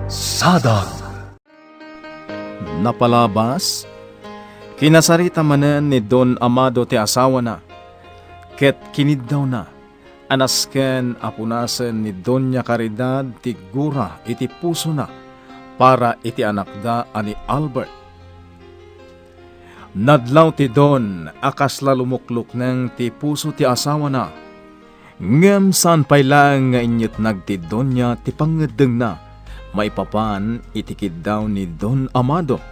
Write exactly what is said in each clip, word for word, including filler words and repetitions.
Sadag. Napalabas, kinasarita manen ni Don Amado ti asawana, ket kiniddawna a nasken a punasen ni Doña Caridad ti gura iti pusona para iti anakda a ni Albert. Nadlaw ti Don a kasla lumuklukneng ti puso ti asawana, ngem saan pay laeng nga inyetnag ti Doña ti pangngeddengna maipapan iti kiddaw ni Don Amado.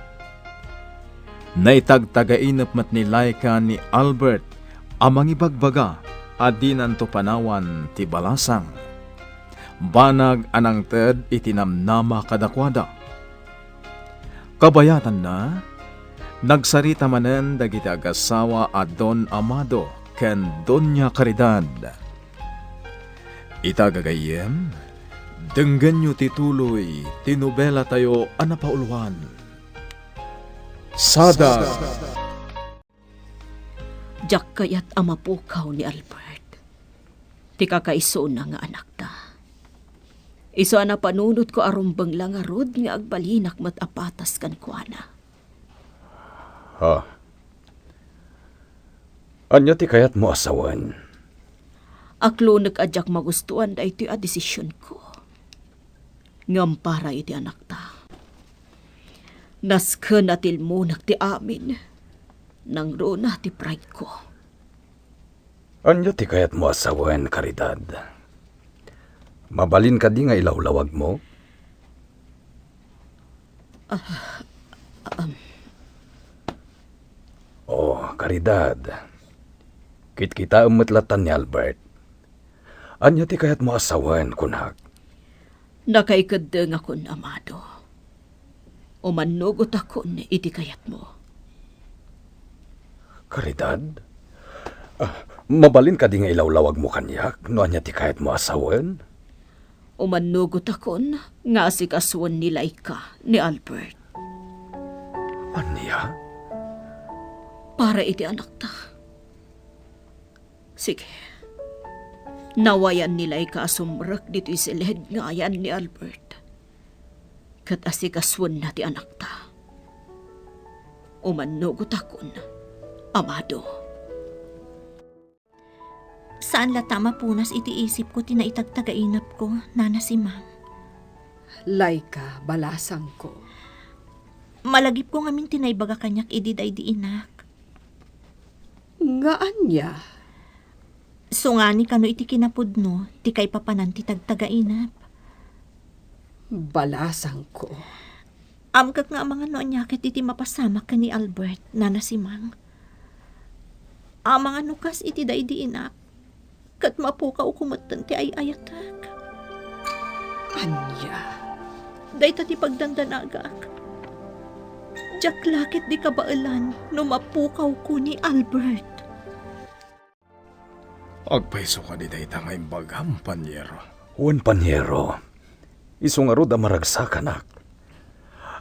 Naitagtagainep met ni Laika ni Albert a mangibagbaga a dinanto panawan ti balasang. Banag a nangted iti namnama kadakuada. Kabayatanna, nagsarita manen dagiti agasawa a Don Amado ken Doña Caridad. Ita gagayyem, denggenyo ti tuloy ti nobelatayo a napauluan. Sada. Diak kayat a mapukaw ni Albert, ti kakaisuna nga anakta. Isu a napanunotko a rumbeng la ngarud nga agbalinak met a patas kenkuana. Ha? Ania ti kayatmo a sawen? Aklonek a diak magustuan daytoy a desisionko. Ngem para iti anakta, nasken a tilmonek ti amin. Nangruna ti prideko. Ania ti kayatmo a sawen, Caridad? Mabalin kadi nga ilawlawagmo? Ah, um. Oh, Caridad. Kitkitaem met latta ni Albert. Ania ti kayatmo a sawen, kunak? Nakaikeddengakon, Amado. Umannugotakon iti kayatmo. Caridad? Ah, mabalin kadi nga ilawlawagmo kaniak no ania ti kayatmo a sawen? Umannugotakon nga asikasuen ni Laika ni Albert. Ania? Para iti anakta. Sige. Nawayan ni Laika a sumrek ditoy siled nga ayan ni Albert. Ket asikasuenna ti anakta. Umannugotakon, Amado. Saan latta a mapunas iti isipko ti naitagtagainepko, Nana Simang. Laika, balasangko. Malagipko ngamin ti naibaga kaniak idi daydi inak. Nga ania? Sungani kano iti kinapudno ti kaipapanan ti tagtagainep. Balasangko. Ammok nga amangan no ania ket iti mapasamak ken ni Albert, Nana Simang. Amangan no kas iti daydi inak, ket mapukawko metten ti ay-ayatek. Ania? Dayta ti pagdandanagak. Diak la ket di kabaelan no mapukawko ni Albert. Agpayso kadi dayta nga imbagam, Paniero? Wen, Paniero. Isu ngarud a maragsakanak.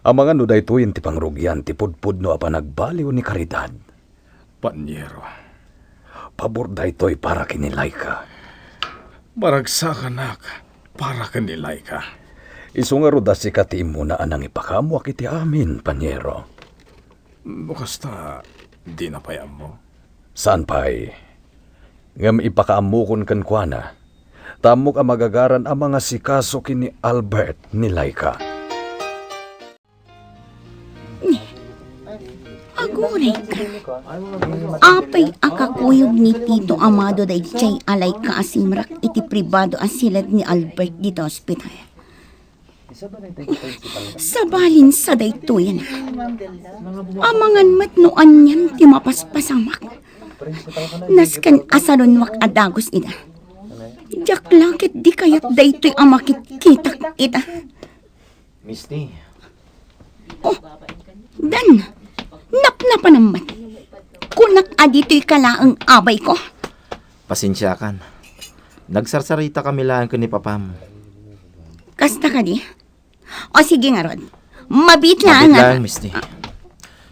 Amangan no daytoyen ti pangrugian ti pudpudno a panagbaliw ni Caridad. Paniero. Pabor daytoy para ken ni Laika. Maragsakanak para ken ni Laika. Isu ngarud a sika ti immuna a nangipakaammoak iti amin, Paniero. No kasta, dina pay ammo? Saan pay. Ngem ipakaammokon kenkuana, ta ammok a magagaran a mangasikaso ken ni Albert ni Laika. Aguray ka. Apay a kakuyog ni Tito Amado daydiay a Laika a simrek iti pribado a siled ni Albert dita ospital? Sabalin sa daytoyen, amangan met no anian ti mapaspasamak. Nasken a sarunoak a dagus ida. Diak la ket di kayat daytoy a makitkitak ida. Misty. Oh, Dan, napnapanam met. Kunak a ditoy ka laeng, abayko. Pasensiakan. Nagsarsarita kami laeng ken ni papam. Kasta kadi? O sige ngarud. Mabiit laeng, Mabiit laeng, Misty.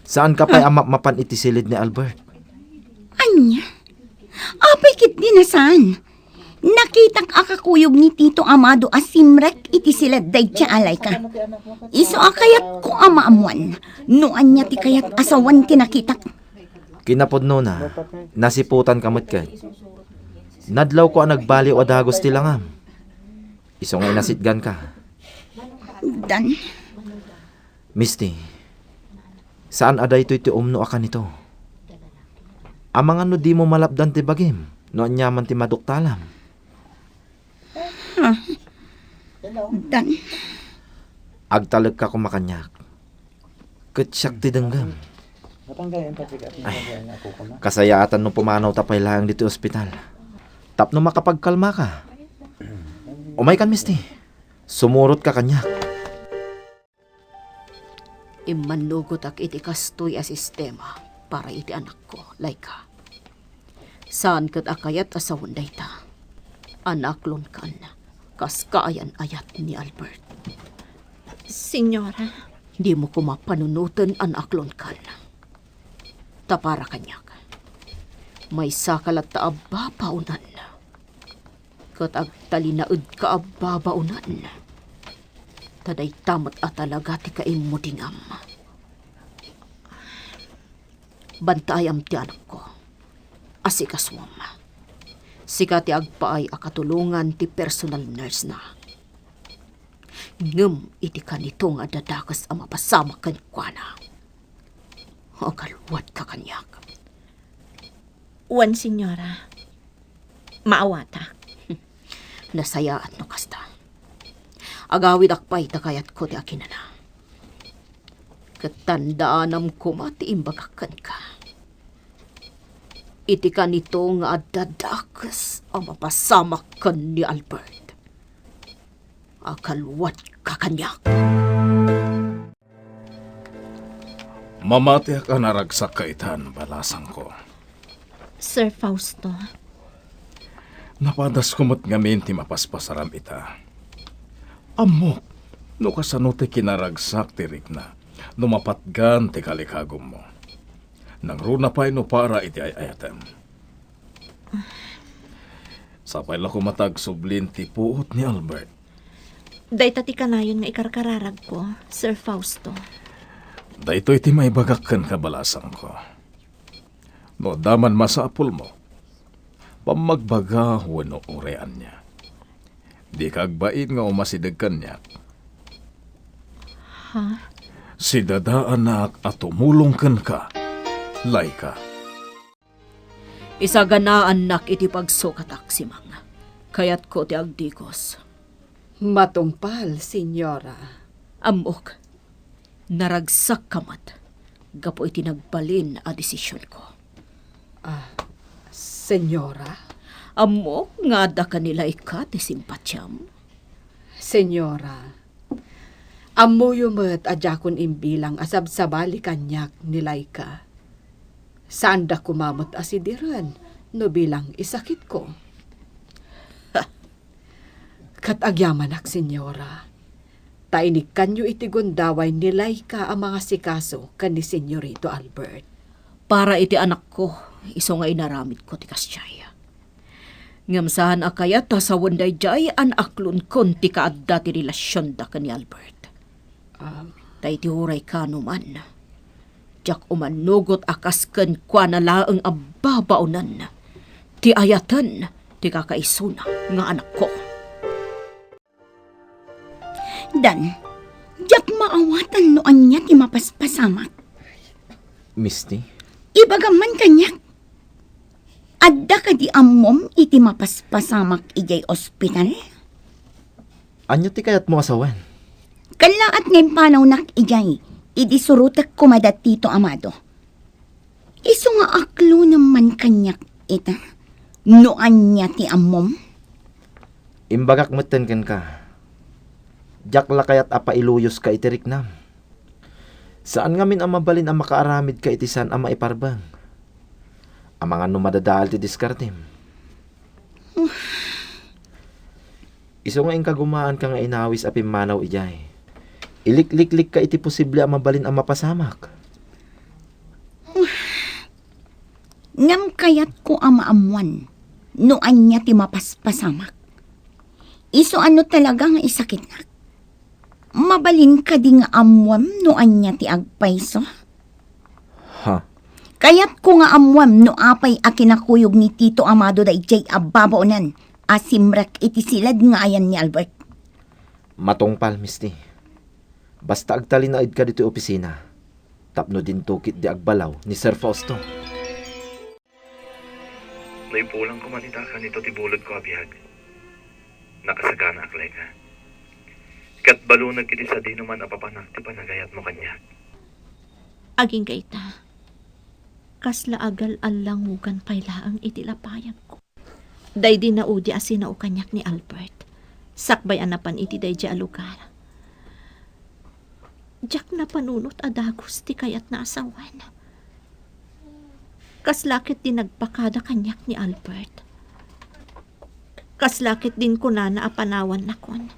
Saan ka pay a mapmapan iti silid ni Albert? Ania? Apay ket di na saan? Nakitak a kakuyog ni Tito Amado a simrek iti siled daydiay a Laika. Isu a kayatko a maammuan no ania ti kayat a sawen ti nakitak. Kinapudnona, nasiputanka met ket. Nadlawko a nagbaliw a dagus ti langam. Isu nga inasitganka. Dan. Misti, saan a daytoy ti umno a kanito. Amangan no dimo malapdan ti bagim no aniaman ti maduktalam. Dan. Agtalekka koma kaniak. Ket siak ti denggem. Ay, kasayaatan no pumanawta pay laeng ditoy ospital. Tapno makapagkalmaka. Umaykan, Misti. Sumurotka kaniak. Immannugotak iti kastoy a sistema para iti anakko, Laika. Saan ket a kayat a sawen dayta. Anaklonkan, kas kaayan-ayat ni Albert. Senyora. Dimo koma panunoten a naaklonkan. Ta para kaniak, maysaka latta a babaonan. Ket agtalinaedka a babaonan. Ta dayta met a talaga ti kaimmudingam. Bantaayam ti anakko. Asikasuam. Sika ti agpaay a katulongan ti personal nurse na. Ngem iti kanito nga addadakes a mapasamak kenkuana, agalwadka kaniak. Wen, senyora. Maawatak. Nasayaat no kasta. Agawidak pay ta kayatko ti akinana. Ket tandaanam koma ti imbagak kenka. Iti kanito nga addadakes a mapasamak ken ni Albert, agalwadka kaniak. Mamatiak a naragsak itan, balasangko. Sir Fausto. Napadasko met ngamin ti mapaspasaram ita. Ammok no kasano ti kinaragsak ti rikna no mapatgan ti kalikagummo. Nangruna pay no para iti ay-ayatem. Sapay la koma ta agsublin ti puot ni Albert. Dayta ti kanayon nga ikarkararagko, Sir Fausto. Daytoy ti maibagak kenka, balasangko. No adda man masapulmo, pammagbaga wenno uray ania, dika agbain nga umasideg kaniak. Ha? Sidadaanak a tumulong kenka, Laika. Isaganaannak iti pagsukatak, Simang. Kayatko ti agdigos. Matungpal, senyora. Ammok, naragsakka met gapu iti nagbalin a desisionko. Ah, senyora? Ammok nga adda ken ni Laika ti simpatiam. Senyora, ammoyo met a diakon imbilang a sabsabali kaniak ni Laika. Saanda koma met a sidiren no bilang isakitko. Ket agyamanak, senyora, ta inikkanyo iti gundaway ni Laika a mangasikaso ken ni Senyorito Albert. Para iti anakko, isu nga inaramidko ti kasdiay. Ngem saan a kayat a sawen daydiay a naaklonkon ti kaadda ti relasionda ken ni Albert. Ah. Ta iti uray kaano man, diak umannugot a kas kenkuana laeng a babaonen ti ayaten ti kakaisuna nga anakko. Dan, diak maawatan no ania ti mapaspasamak. Misti? Ibagam man kaniak. Adda kadi ammom iti mapaspasamak idiay ospital? Ania ti kayatmo a sawen? Kallaat nga impanawnak idiay idi surotek koma da Tito Amado. Isu nga aklonem man kaniak ita, no ania ti ammom? Imbagak metten kenka, diak la kayat a pailuyoska iti riknam. Saan ngamin a mabalin a makaaramidka iti saan a maiparbeng. Amangan no madadael ti diskartem. Isu nga inkagumaanka nga inawis a pimmanaw idiay, ilikliklikka iti posible a mabalin a mapasamak. Ngem kayatko a maammuan no ania ti mapaspasamak. Isu a no talaga nga isakitnak. Mabalin kadi nga ammuem no ania ti agpayso? Ha? Kayatko nga ammuem no apay a kinakuyog ni Tito Amado daydiay a babaonan a simrek iti siled nga ayan ni Albert. Matungpal, Misty. Basta agtalinaedka ditoy opisina tapno dinto ketdi agbalaw ni Sir Fausto. No ipulang ko man ita kanito ti bulodko a biag, nakasaganaak layka. Ket balunek iti sadinoman a papanak ti panagayatmo kaniak. Agingga ita, kasla agal-allangugan pay laeng iti lapayagko. Daydi naudi a sinao kaniak ni Albert, sakbay a napan iti daydiay a lugar. Diak napanunot a dagus ti kayatna a sawen. Kasla ket di nagpakada kaniak ni Albert. Kasla ket din kunana a panawannakon.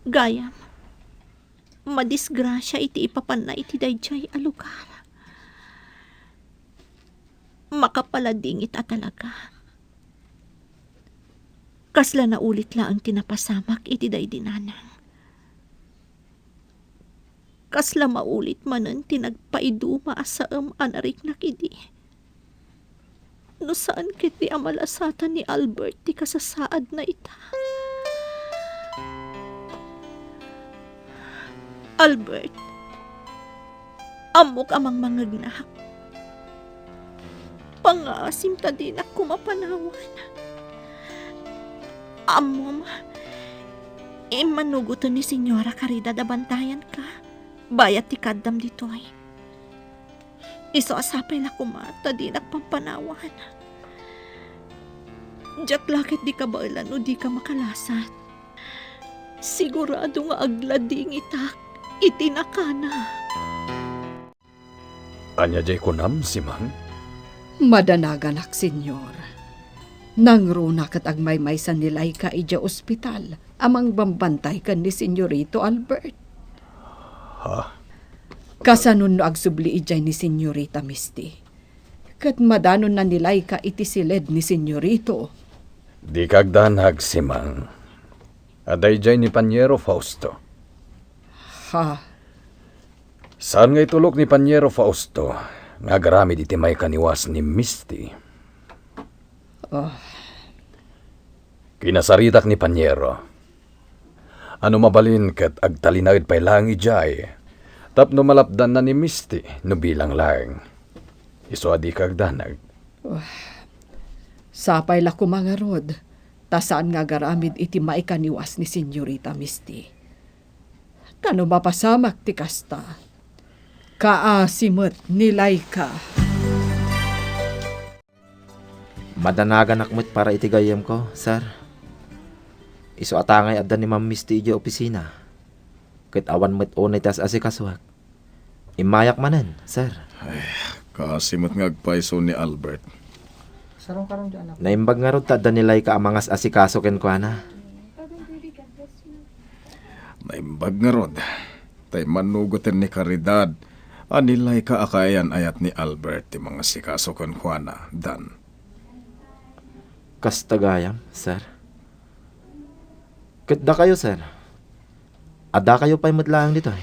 Gayam, madisgrasia iti ipapanna iti daydiay a lugar. Makapaladingit a talaga. Kasla naulit laeng ti napasamak iti daydi nanang. Kasla maulit manen ti nagpaiduma a saem a nariknak idi. No saan ketdi a malasatan ni Albert ti kasasaadna ita. Albert, ammok a mangmangngegnak. Pangngaasim ta dinak koma panawan. Ammom, immanugoten ni Señora Caridad a bantayanka bayat ti kaaddam ditoy. Isu a sapay la koma ta dinak pampanawan. Diak la ket di kabaelan no dika makalasat. Sigurado nga agladingitak iti nakana. Ania diay kunam, Simang? Madanaganak, Señor. Nangruna ket agmaymaysa ni Laika idiay ospital a mangbambantay ken ni Señorito Albert. Ha? Kasanon no agsubli idiay ni Señorita Misty, ket madanonna ni Laika iti siled ni Señorito. Dika agdanag, Simang. Adda idiay ni Paniero Fausto. Ha? Saan nga itulok ni Paniero Fausto nga agaramid iti maikaniwas ni Misty. Ah. Kinasaritak ni Paniero. Ano mabalin ket agtalinaed pay laeng idiay tapno malapdanna ni Misty no bilang laeng. Isu a dika agdanag. Ah. Sapay la koma ngarud, ta saan nga agaramid iti maikaniwas ni Señorita Misty. Ta no mapasamak ti kasta, kaasi met ni Laika. Madanaganak met para iti gayyemko, sir. Isu a tangay adda ni Ma'am Misty idiay opisina, ket awan met unay ti as-asikasoak. Immayak manen, sir. Ay, kaasi met nga agpayso ni Albert. Naimbag ngarud ta adda ni Laika a mangas-asikaso kenkuana. Naimbag ngarud ta immanugoten ni Caridad a ni Laika a kaayan-ayat ni Albert ti mangasikaso kenkuana, Dan. Kasta gayam, sir. Ket dakayo, sir. Addakayo pay met laeng ditoy.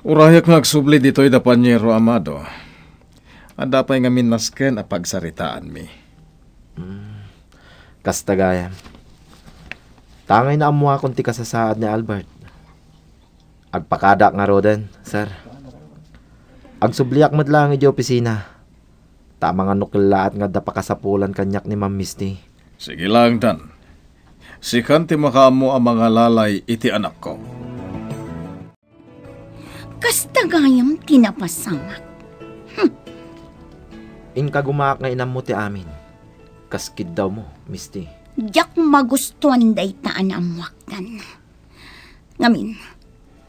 Urayak nga agsubli ditoy da Paniero Amado. Adda pay ngamin nasken a pagsaritaanmi. Hmm. Kasta gayam. Tangay naammoakon ti kasasaad ni Albert. Agpakadaak ngaruden, sir. Agsubliak met laeng idiay opisina. Ta amangan no kellaat nga adda pakasapulan kaniak ni Ma'am Misty. Sige laeng, Dan. Sikan ti makaammo a mangalalay iti anakko. Kasta gayam ti napasamak. Hmm. Inkagumaak nga inammo ti amin. Kas kiddawmo, Misty. Diak magustuan dayta a naammoak, Dan. Ngamin,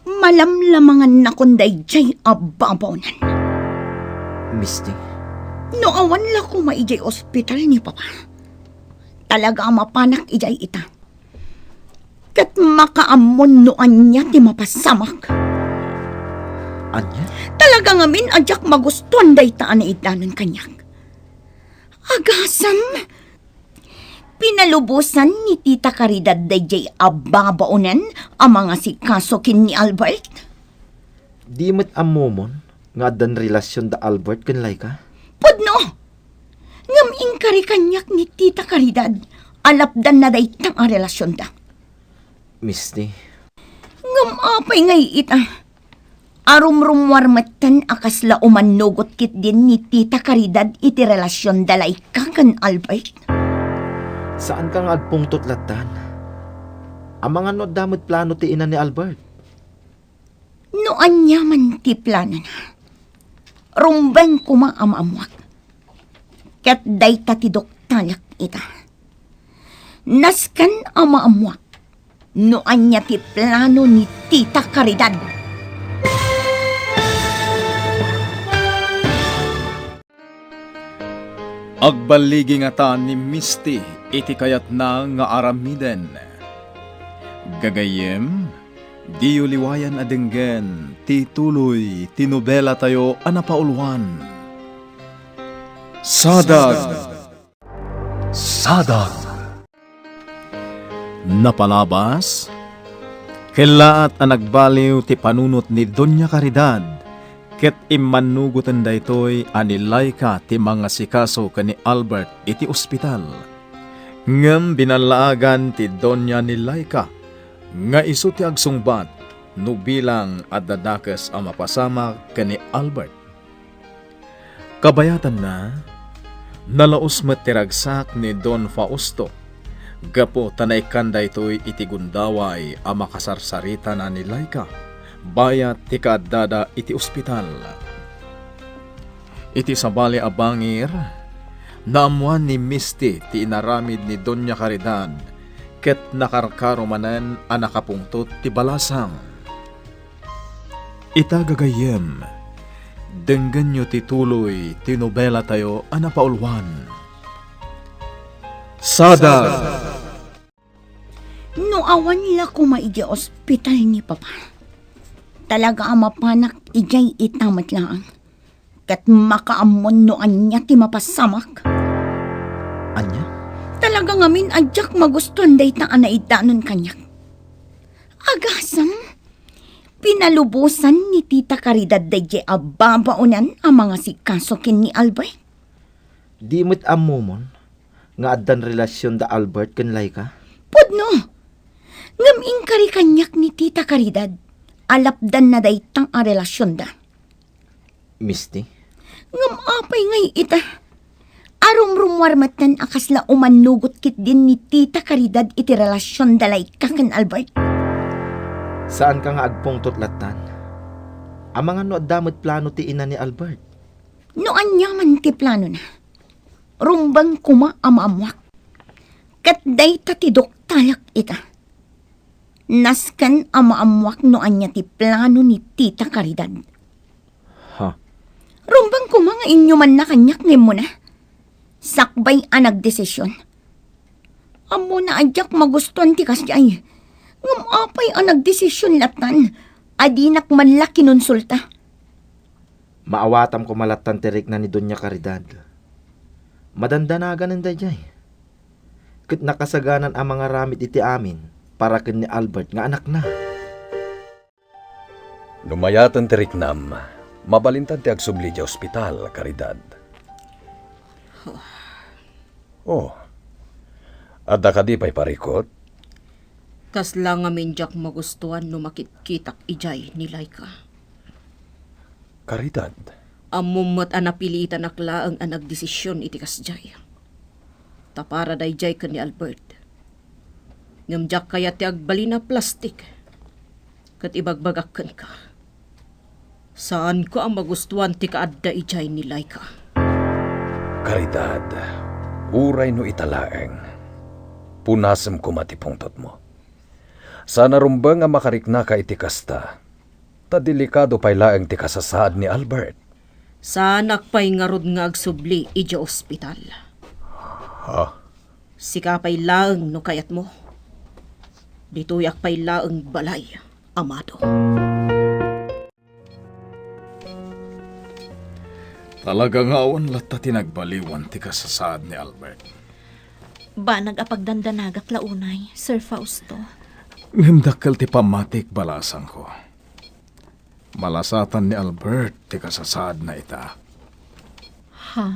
malamlamangannakon daydiay a babaonan. Misty? No awan la koma idiay ospital ni Papa, talaga a mapanak idiay ita. Ket makaammon no ania ti mapasamak. Ania? Talaga ngamin a diak magustuan dayta a naitlanen kaniak. Agasem! Pinalubosan ni Tita Caridad daydiay a babaonen a mangasikaso ken ni Albert? Di met ammomon nga addan relasion da Albert ken Laika? Pudno! Ngem inkari kaniak ni Tita Caridad a lapdanna dayta a relasionda. Misty. Ngem apay ngay ita? Arumrummuar metten a kasla umannugot ketdin ni Tita Caridad iti relasionda Laika ken Albert. Saanka nga agpungtot lattan? Amangan no adda met plano ti ina ni Albert? No aniaman ti planona, rumbeng koma a maammuak. Ket dayta ti duktalek ita. Nasken a maammuak no ania ti plano ni Tita Caridad. Agballigi ngata ni Misty iti kayatna nga aramiden. Gagayyem, diyo liwayan a denggen ti tuloy ti nobelatayo a napauluan. Sadag! Sadag! Napalabas, kellaat a nagbaliw ti panunot ni Doña Caridad, ket immannugoten daytoy a ni Laika ti mangasikaso ken ni Albert iti ospital. Ngem binallaagan ti doña ni Laika nga isu ti agsungbat no bilang adda dakes a mapasamak ken ni Albert. Kabayatanna, nalaus met ti ragsak ni Don Fausto gapu ta naikkan daytoy iti gundaway a makasarsaritana ni Laika bayat ti kaaddada iti ospital. Iti sabali a bangir, naammoan ni Misty ti inaramid ni Doña Caridad ket nakarkaro manen a nakapungtot ti balasang. Ita gagayyem, denggenyo ti tuloy ti nobelatayo a napauluan. Sada! No awan la koma idiay ospital ni Papa, talaga a mapanak idiay ita met laeng. Ket makaammon no ania ti mapasamak. Ania? Talaga ngamin a diak magustuan dayta a naidanon kaniak. Agasem, pinalubosan ni Tita Caridad daydiay a babaonan a mangasikaso ken ni Albert. Di met ammomon nga addan relasion da Albert ken Laika? Pudno! Ngem inkari kaniak ni Tita Caridad a lapdanna dayta a relasionda. Misti? Ngem apay ngay ita? Arumrumuar metten a kasla umannugot ketdin ni Tita Caridad iti relasionda Laika ken Albert. Saanka nga agpungtot lattan? Amangan no adda met plano ti ina ni Albert? No aniaman ti planona, rumbeng koma a maammuak. Ket dayta ti duktalek ita. Nasken a maammuak no ania ti plano ni Tita Caridad. Ha? Rumbeng koma nga inyumanna kaniak nga immuna. Sakbay a nagdesision. Ammona a diak magustuan ti kasdiay. Ngem apay a nagdesision lattan a dinak man la kinonsulta? Maawatam koma lattan ti rikna ni Doña Caridad. Madandanaganen daydiay. Ket nakasaganan a mangaramid iti amin para ken ni Albert nga anakna. No mayaten ti riknam, mabalintan ti agsubli idiay ospital, Caridad. Oh. Adda kadi pay parikut? Kasla ngamin diak magustuan no makitkitak idiay ni Laika. Caridad. Ammom met a napiliitanak laeng a nagdesision iti kasdiay. Ta para daydiay ken ni Albert. Ngem diak kayat ti agbalin a plastik. Ket ibagbagak kenka, saanko a magustuan ti kaadda idiay ni Laika. Caridad, uray no ita laeng, punasem koma ti pungtotmo. Saan a rumbeng a makariknaka iti kasta, ta delikado pay laeng ti kasasaad ni Albert. Saanak pay ngarud nga agsubli idiay ospital. Ha? Sika pay laeng no kayatmo. Ditoyak pay laeng balay, Amado. Talaga nga awan latta ti nagbaliwan ti kasasaad ni Albert. Banag a pagdandanagak la unay, Sir Fausto. Ngem dakkel ti pammatik, balasangko. Malasatan ni Albert ti kasasaadna ita. Ha?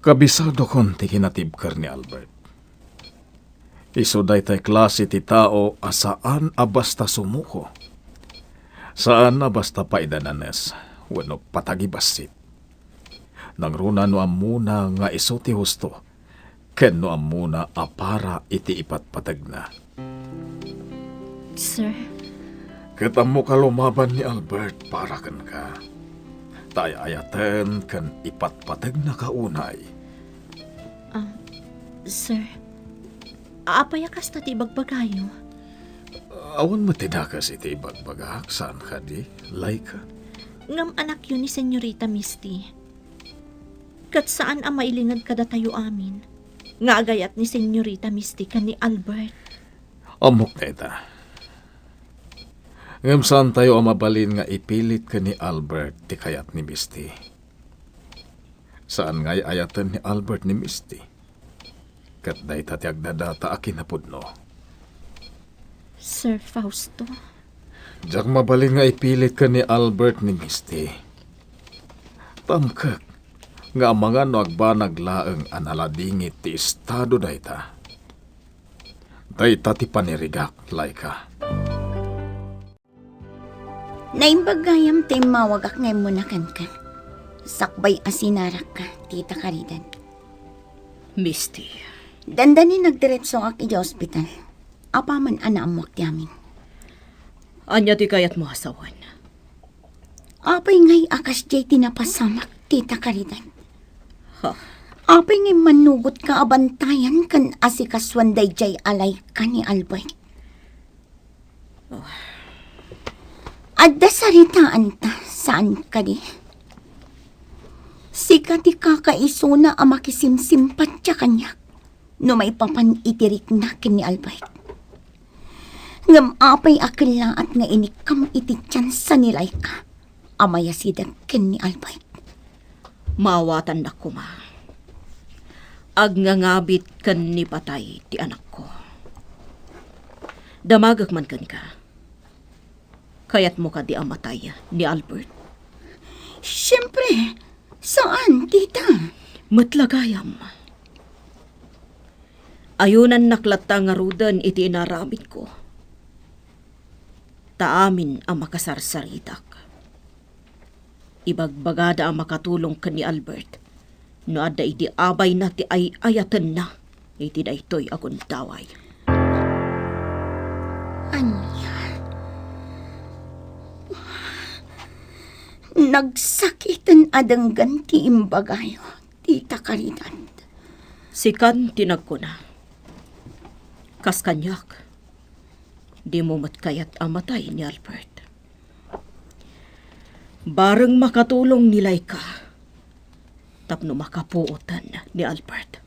Kabisadokon ti kinatibker ni Albert. Isu daytay klase ti tao a saan a basta sumuko. Saan a basta paidananes wenno patagibassit. Nangruna no ammona nga isu ti husto, ken no ammona a para iti ipatpategna. Sir. Ket ammok a lumaban ni Albert para kenka. Ta ay-ayaten ken ipatpategnaka unay. Ah, sir, apay a kasta ti ibagbagayo? Awan met ti dakes iti ibagbagak, saan kadi, Laika? Ngem anakyo ni Senyorita Misty. Ket saan a mailinged kadatayo amin nga agayat ni Senyorita Misty ken ni Albert. Ammok dayta. Ngem saantayo a mabalin nga ipilit ken ni Albert ti kayat ni Misty. Saan nga ay-ayaten ni Albert ni Misty. Ket dayta ti agdadata a kinapudno. Sir Fausto? Diak mabalin nga ipilit ken ni Albert ni Misty. Tamkek nga amangan no agbanag laeng a naladingit ti estado dayta. Dayta ti panirigak, Laika. Naimbag gayam ta immawagak nga immuna kenka. Sakbay a sinarakka, Tita Caridad. Misty. Dandani nagdiretsoak idiay ospital. Apaman a naammoak ti amin. Ania ti kayatmo a sawen? Apay ngay a kasdiay ti napasamak, Tita Caridad? Ha? Apay ngay mannugotka a bantayan ken asikasuan daydiay a Laika ni Albert? Oh. Adda saritaanta, saan kadi? Sika ti kakaisuna a makisimsimpatya kaniak no maipapan iti rikna ken ni Albert. Ngem apay a kellaat nga inikkam iti tiansa ni Laika a mayasideg ken ni Albert? Maawatannak koma. Agngangabit ken ni patay ti anakko. Damagek man kenka. Kayatmo kadi a matay ni Albert? Siempre, saan, tita? Met la gayam. Ayunannak latta ngaruden iti inaramidko. Ta amin a makasarsaritak. Ibagbagada a makatulong ken ni Albert no adda idi abayna ti ay-ayatenna iti daytoy a gundaway. Ania? Nagsakiten a denggen ti imbagayo, Tita Caridad. Sikan ti nagkuna. Kas kaniak, dimo met kayat a matay ni Albert. Bareng makatulong ni Laika tapno makapuoten ni Albert.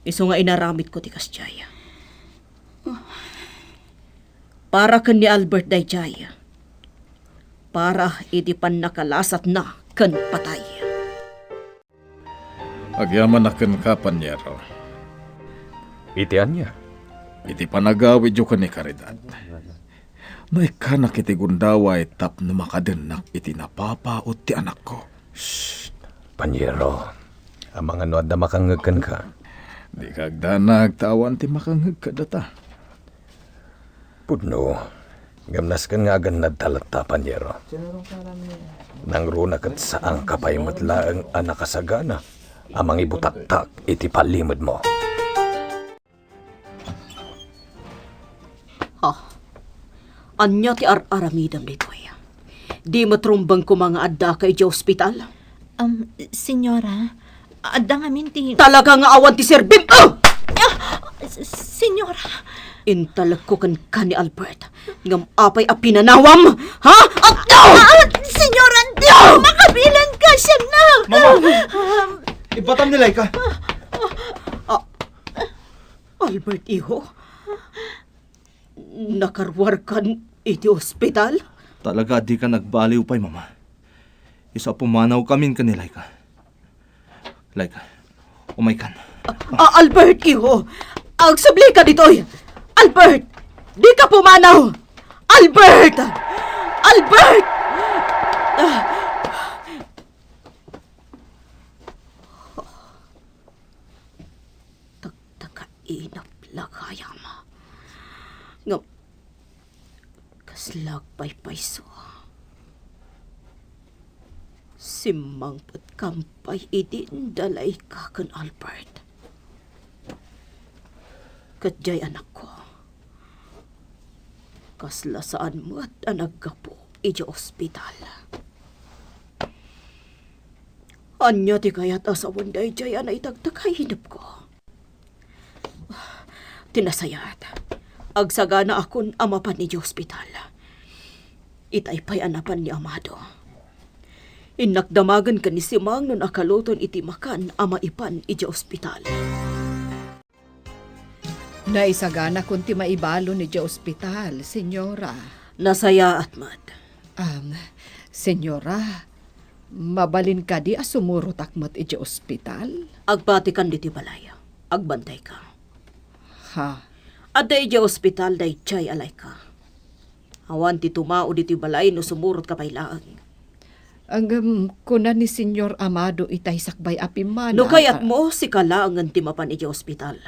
Isu nga inaramidko ti kasdiay. Para ken ni Albert daydiay. Para iti pannakalasatna ken patay. Agyamanak kenka, panyero. Iti ania? Iti panagawidyo ken ni Caridad. Naikkanak iti gundaway tapno makadennak iti napapaut ti anakko. Shh! Panyero, amangan no adda makangngeg kenka. Dika agdanag ta awan ti makangngeg kadata. Pudno, ngem nasken nga agannadta latta, panyero. Nangruna ket saanka pay met laeng a nakasagana a mangibutaktak iti palimedmo. Ha? Ania ti ar-aramidem ditoy? Di met rumbeng koma nga addaka idiay ospital? Um, senyora, adda ngamin ti... Talaga nga awan ti serbim! Ah! Ah! S-, senyora! Intalekko kenka ni Albert. Ngem apay a pinanawam? Ha? Ah! Ah! Senyora, di makabilang ka siya na! Mama! Um, Ibatam ni Laika. Ah, Albert, iho? Nakaruarkan iti ospital? Talaga a dika nagbaliw pay, Mama. Isu a pumanawkamin ken ni Laika. Laika, umaykan. A-, Albert, iho! Agsublika ditoy! Albert! Dika pumanaw! Albert! Albert! Tagtagainep la gayam. Ngem, kasla agpaypayso. Simmangpetkam pay idi ni Laika ken Albert. Ket diay anakko, kasla saan met a naggapu idiay ospital. Ania ti kayat a sawen daydiay a naitagtagainepko? Ti nasayaat, agsaganaakon a mapan idiay ospital. Itay pay a napan ni Amado. Innak damagen ken ni Simang no nakaluton iti makan a maipan idiay ospital. Naisaganakon ti maibalon idiay ospital, Senyora. Nasayaat met. Am, Senyora, mabalin kadi a sumurotak met idiay ospital? Agbatikan ditoy balay. Agbantayka. Ha? Adda idiay ospital daydiay a Laika. Awan ti tumao ditoy balay no sumurotka pay laeng. Ngem kuna ni Señor Amado itay sakbay a pimmana. No kayatmo, sika laengen ti mapan idiay ospital.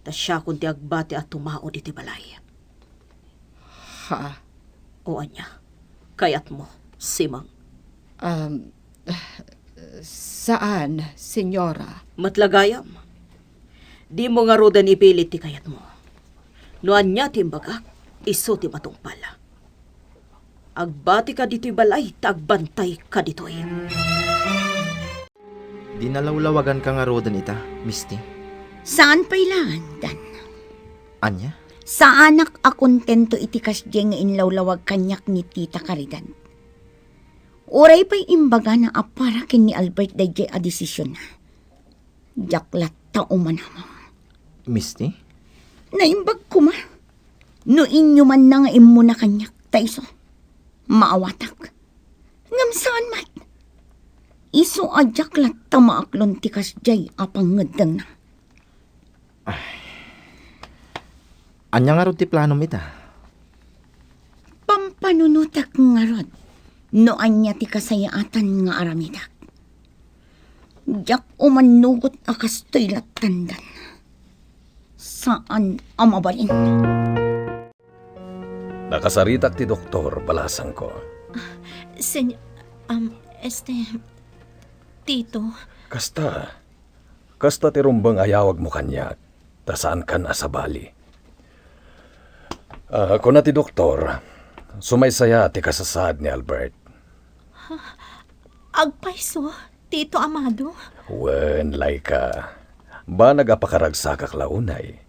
Ta siakon ti agbati a tumao ditoy balay. Ha? O ania? Kayatmo, Simang? Um, saan, Señora. Met la gayam. Dimo ngaruden ipilit ti kayatmo. No ania ti imbagak, isu ti matungpal. Agbatika ditoy balay ta agbantayka ditoy. Dinalawlawaganka ngaruden ita, Misty? Saan pay laeng, Dan. Ania? Saanak a kontento iti kasdiay nga inlawlawag kaniak ni Tita Caridad. Uray pay imbagana a para ken ni Albert daydiay a desisionna. Diak latta umanamong. Misty? Naimbag koma. No inyo man nga immuna kaniak, ta isu, maawatak. Ngem saan met. Isu a diak latta maaklon ti kasdiay a pangngeddengna. Ay. Ania ngarud ti planom ita? Pampanunotek ngarud no ania ti kasayaatan nga aramidek. Diak umannugot a kastoy lattan, Dan. Saan a mabalin. Nakasaritak ti doktor, balasangko. Sen-, um, este, Tito. Kasta, kasta ti rumbeng a yawagmo kaniak, ta saankan a sabali. Ah, kuna ti doktor, sumaysaya ti kasasaad ni Albert. Agpayso, Tito Amado? Wen, Laika. Banag a pakaragsakak la unay.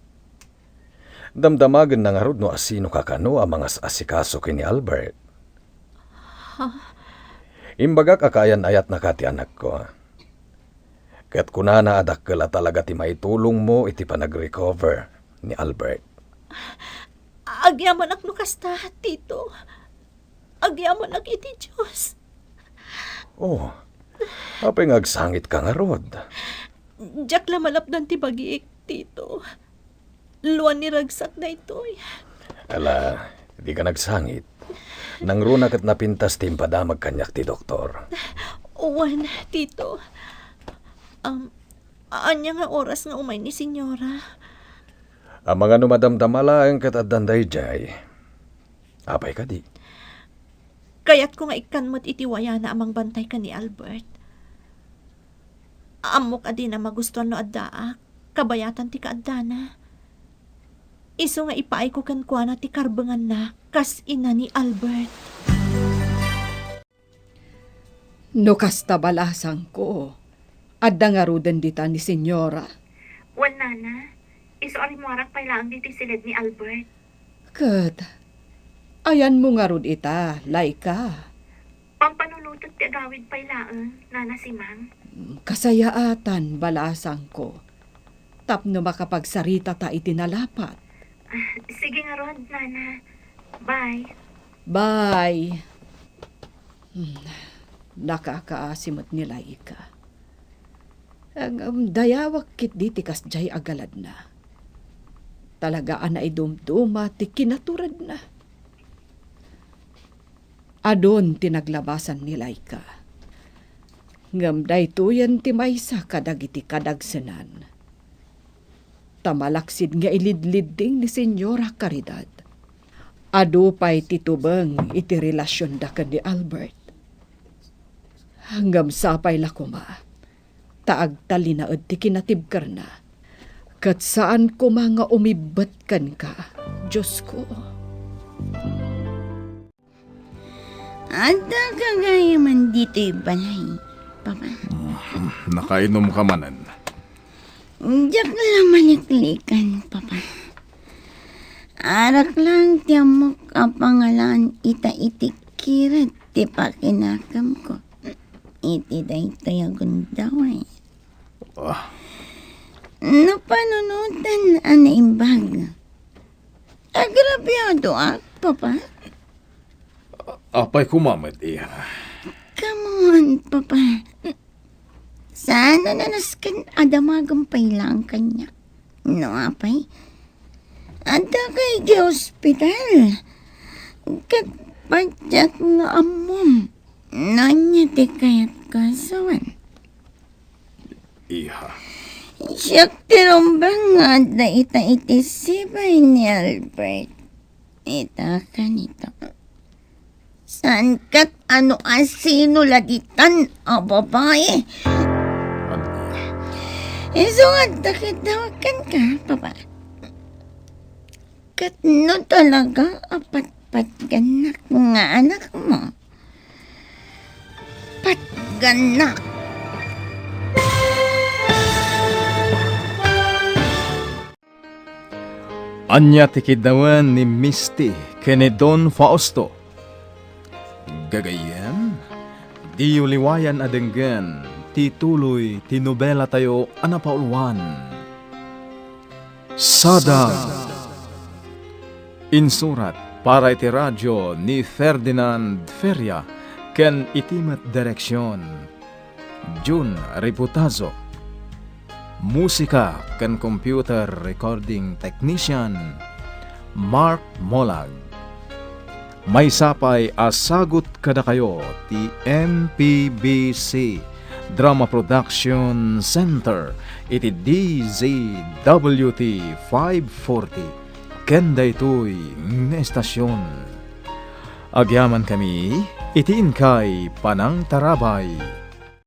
Damdamagenna ngarud no asino kakano a mangas-asikaso ken ni Albert. Ha? Imbagak a kaayan-ayatnaka ti anakko. Ket kunana a dakkel a talaga ti maitulongmo iti panagrecover ni Albert. Agyamanak no kasta, Tito. Agyamanak iti Dios. Oh, apay nga agsangitka ngarud? Diak la malapdan ti bagiek, Tito. Luan ni ragsak daytoy. Ala, dika nagsangit. Nangruna ket napintas ti impadamag kaniak ti doktor. Wen, Tito. Um, ania nga oras nga umay ni Señora? Amangan no madamdama laeng ket addan daydiay. Apay kadi? Kayatko nga ikkan met iti wayana a mangbantay ken ni Albert. Ammok a dina magustuan no addaak, kabayatan ti kaaddana. Isu nga ipaayko kenkuana ti karbenganna kas ina ni Albert. No kasta, balasangko, adda ngaruden dita ni Señora. Wen, Nana, isu a rimmuarak pay laeng ditoy siled ni Albert. Ket, ayanmo ngarud ita, Laika. Pampanunotek ti agawid pay laeng, Nana Simang. Kasayaatan, balasangko. Tapno makapagsaritata iti nalapat. Ah, sige ngarud, Nana. Bye. Bye. Hmm. Nakakaasi met ni Laika. Ngem dayawak ketdi ti kasdiay a galadna. Talaga a naidumduma ti kinaturedna. Adun ti naglabasan ni Laika. Ngem daytoyen ti maysa kadagiti kadagsenan. Ta malaksid nga ilidlidding ni Señora Caridad, adu pay ti tubeng iti relasionda ken ni Albert. Ngem sapay la koma, ta agtalinaed ti kinatibkerna, ket saan koma nga umibbet kenka, Diosko. Adda ka gayamen ditoy balay, Papa? Mm, nakainumka manen. Diak la maliklikan, Papa. Arak lang ti ammok a pangalan ita iti kired ti pakinakemko iti daytoy a gundaway. Ah. Napanunotan a naimbag. Agrabiadoak, Papa. Apay koma met, iha? Come on, Papa. Saan a nanasken a damagem pay laeng kaniak. No apay, adda ka iti ospital. Ket patiek nga ammom no ania ti kayatko a sawen. Iha. Siak ti rumbeng nga adda ita iti sibay ni Albert. Ita kanito. Saan ket a no asino la ditan a babai? Ania? Isu nga adda ket dawakan ka, Papa. Ket no talaga a patpatgannak nga anakmo, patgannak. Ania ti kiddawen ni Misty ken ni Don Fausto? Gagayyem, diyo liwayan a denggen ti tuloy ti nobelatayo a napauluan. Sada. Insurat para iti radio ni Ferdinand Feria ken iti met direksion, Jun Riputazo. Musika ken computer recording technician, Mark Molag. Maysa pay a sagut kadakayo ti M P B C Drama Production Center iti D Z W T five forty ken daytoy nga estasion. Agyamankami iti inkay panangtarabay.